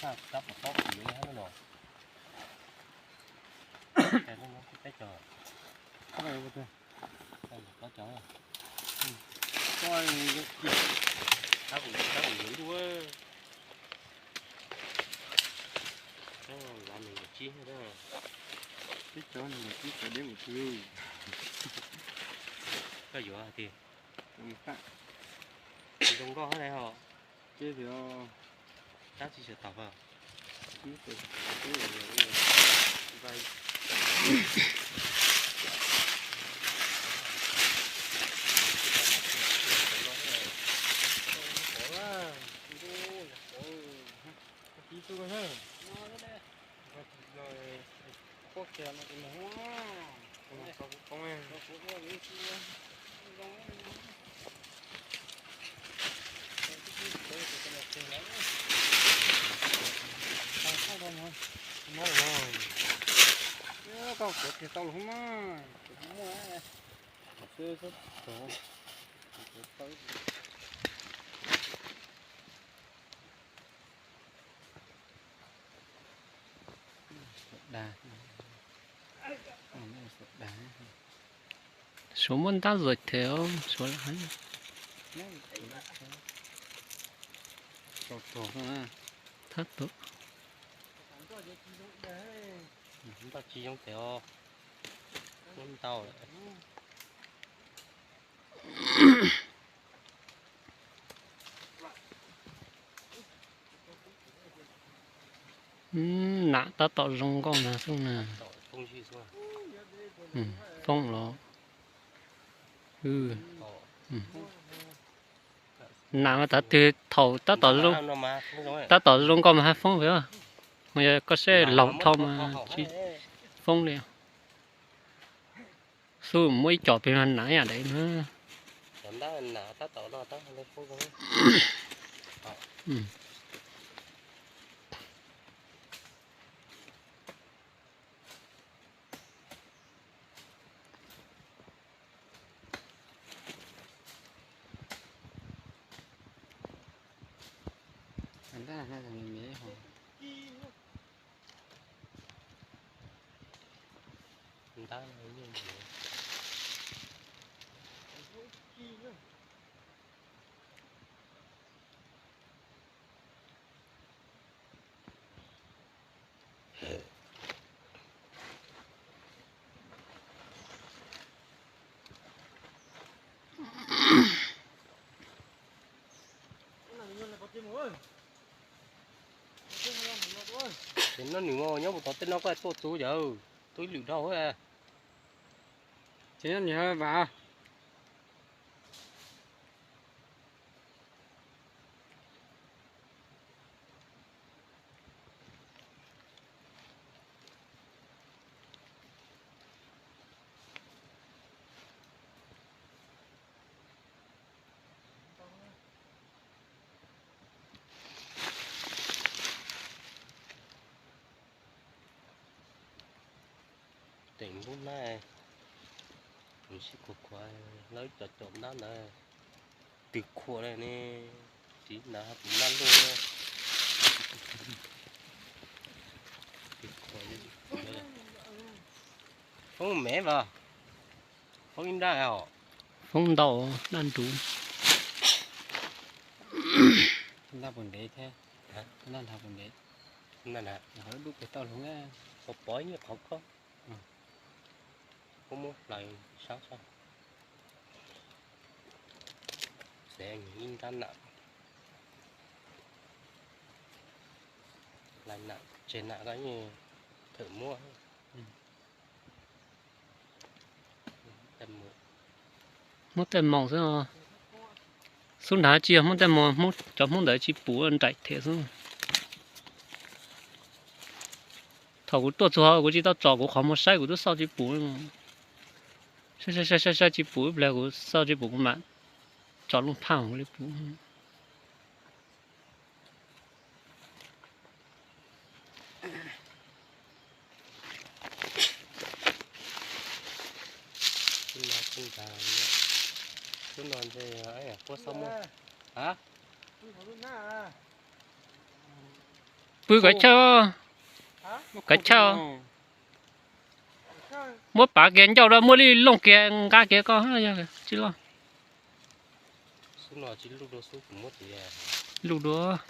Tab tom pob kuv yuav ib hab no. Peb cov. Tab tom pob cov. Tab kuv, tab kuv yuav ntuj. Tab kuv yuav ntuj. Peb cov nees nkaum tsib cov deb mus twg. Koj yuav hais tias zoo nkauj hab na ho. Ces tab tsis sawv tau. Suav muaj ntab zom them, Suav lam hais. Thab tus. Ntau tsis zoo them os. Muab ntau lawm. Nam tab tom zoo nkauj na xwb na. Foob los. Nam mas tav twg thaum tab tom zoo, tab tom zoo nkauj mas haj foob pem. Yog koj seb laus dhau mas tsis foob li. Xub muaj ib co pem mas nam ib yam dev na. Ces no nws mas nyob puas tod tej no koj tuaj txug yawg, tub ib lwm dhau. Ces nyob nws vas. Teem npub nab, nws sib khuam khuam, lawv cov caum ntab ntawd twb khuam lawm ne, txiv ntawd tus nab luaj. Foob me vas, foob ib nrab os. Foob ntau, nrab nruv. Nrab puas ntev thiab, nrab nrad puas ntev. Nrab nrad, dub pem toj hluv, pov pov ib nyuag qhov koj. Kuv muab hlais sab sab. Xev ib nrab nam, hlais nam tseg nam koj yeej thawm muab. Hmoob tej moos xwb. Xub nrad tsis yog Hmoob tej moos, cov Hmoob ntawd tsis pum nraim them xwb. Thaum kuv tuaj txug kuv tsis tau tsom kuv qhov muag saib kuv twb xauj tsis pum. Saib saib saib saib tsis pum ib pliag kuv xauj tsis pum kuv mam tsom lub phaj li pum. Xub no ntshe puab xauj muaj. Ha? Pw Pw kav chaw, kav chaw. Muab pav kiag ncauj rau, muab lij looj kiag nqa kiag koj, tsis loj. Lub dua,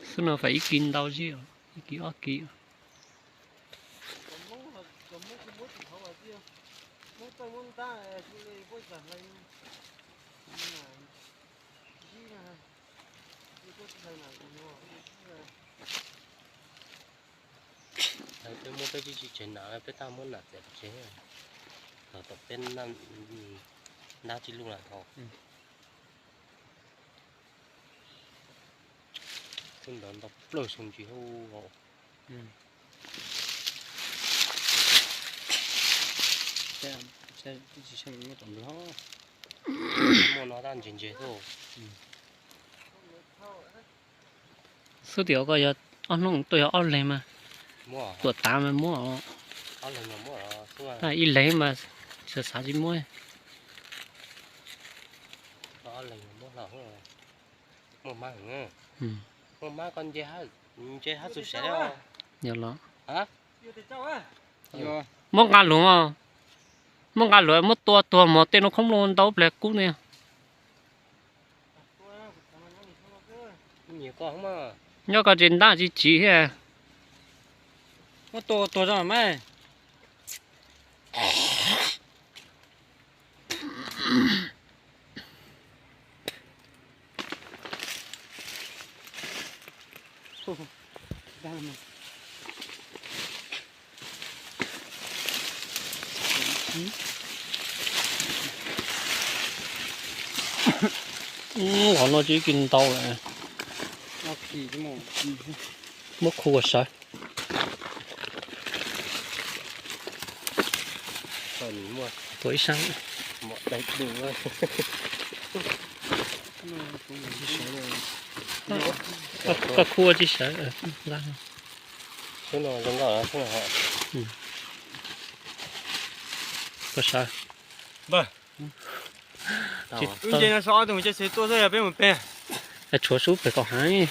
xub no fais ib kis ntau zib, ib kis ob kis. Peb muab peb tsis tsis tsev nam, peb tab muab nam txiav tsev. Los tom peb ntab tsis luj lawm thaum. Tus ntawd ntau plaws xyoo ntsis hauj. Muaj no tab ntses ntses xwb. Xub tias koj yog ob hnub tuaj yog ob leeg mas. Tuam tav mas muab. Tab ib leeg mas xav xav tsis muab. Muaj mab, muaj mab koj nce hab txus sawv los. Muab nqa luag, muab nqa luag muab tua tuag mog, tej nuj khoob nplooj ntau ple kub ne. Nyob koj tsev ntab tsis tsis thiab. Muab tua tuag tso mas. Qhov no tsis kis ntau lawm. Muab khu ua sawv. Tua ib sab. Koj khu ua tsis sawv. Koj sawv. Tshuav sub pem kom heev.